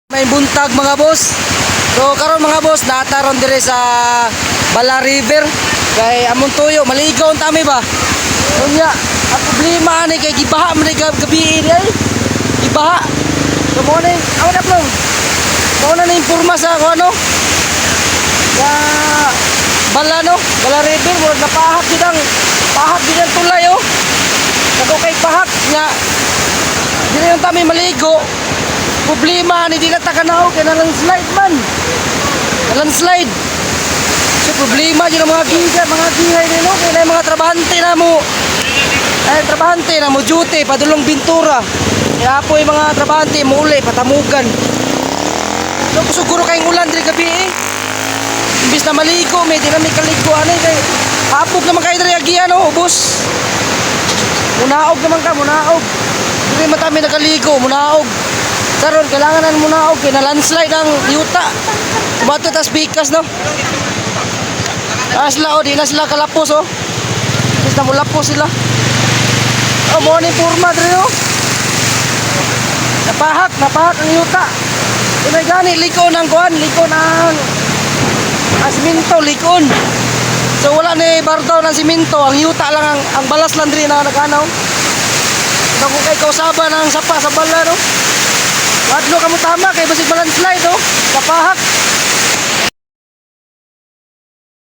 May buntag, mga boss. So karon, mga boss, naa ta ron dire sa Bala River kay among tuyo maligo unta mi ba. Unya, ang problema ani kay gibaha man ni gabi ni ay. Gibaha. So mo ni, aw na plong. Mao na ni imporma sa ako ano. Sa Bala no, Bala River mo napahak gid ang pahak gid ang tulay oh. Dako kay pahak nga dili yung tami maligo. Problema ni di na takanaw kay na landslide man. Na landslide. So problema jud ang mga giga, mga gihay ni no kay na mga trabahante na mo. Ay, trabahante na mo duty padulong Bintura. Kaya po yung mga trabahante muuli patamugan. So siguro kayong ulan diri gabi eh. Imbis na maligo, may di na may kaligo ani kay hapog naman kayo diri agian no, ubos. Munaog naman ka, munaog. Dili man kami nakaligo, munaog. Karon kailangan na munaog kay na landslide ang yuta. Bato tas bikas no. Ah, sila oh, di na sila kalapos oh. Imbis na mulapos sila. Oh, mo ni purma diri oh. Napahak, napahak ang yuta. Unay gani liko ng kuan, liko ng ang simento likon. So wala ni bardaw ng simento, ang yuta lang ang balas lang diri na naganaw. Dako kay kausaban ang sapa sa bala no. Wadlo ka mo tama kay basig landslide oh. Kapahak.